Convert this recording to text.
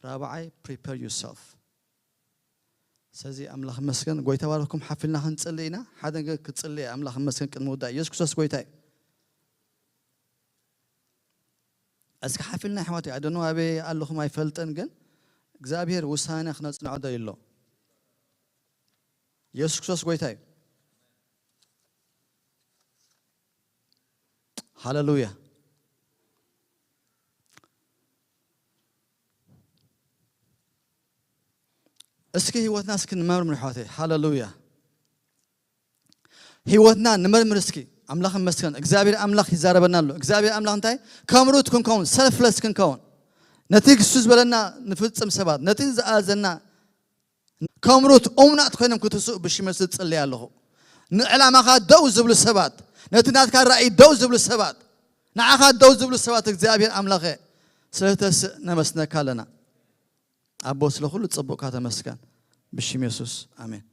ራብዓይ፣ prepare yourself። ስለዚ ኣምላኽ መስገን ጎይታ ባረኩም ሓፊልና ክንጽሊ ኢና። ሓደ ነገር ክጽሊ ኣምላኽ መስገን ቅድሚ ውዳእ ኢየሱስ ክርስቶስ ጎይታ እዩ። እስኪ ሓፊልና ኣሕዋት ኣደኖ ኣበይ ኣለኹም ኣይፈልጥን፣ ግን እግዚኣብሔር ውሳነ ክነጽንዖ ደልዩ ኣሎ። ኢየሱስ ክርስቶስ ጎይታ እዩ። ሃሌሉያ። እስኪ ህይወትና እስኪ ንመርምር ኣሕዋተይ። ሃሌሉያ። ህይወትና ንመርምር እስኪ። ኣምላኽ ይመስገን። እግዚኣብሔር ኣምላኽ ይዛረበና ኣሎ። እግዚኣብሔር ኣምላኽ እንታይ? ከም ሩት ክንከውን፣ ሰልፍለስ ክንከውን፣ ነቲ ክሱ ዝበለና ንፍጽም ሰባት፣ ነቲ ዝኣዘና ከም ሩት እሙናት ኮይኖም ክትስኡ ብሽመ ዝጽልይ ኣለኹ። ንዕላማኻ ደው ዝብሉ ሰባት፣ ነቲ ናትካ ራእይ ደው ዝብሉ ሰባት፣ ንዓኻ ደው ዝብሉ ሰባት እግዚኣብሔር ኣምላኸ ስለተስእ ነመስነካ ኣለና። ኣቦ ስለ ኩሉ ጽቡቕካ ተመስገን። ብሽም የሱስ ኣሜን።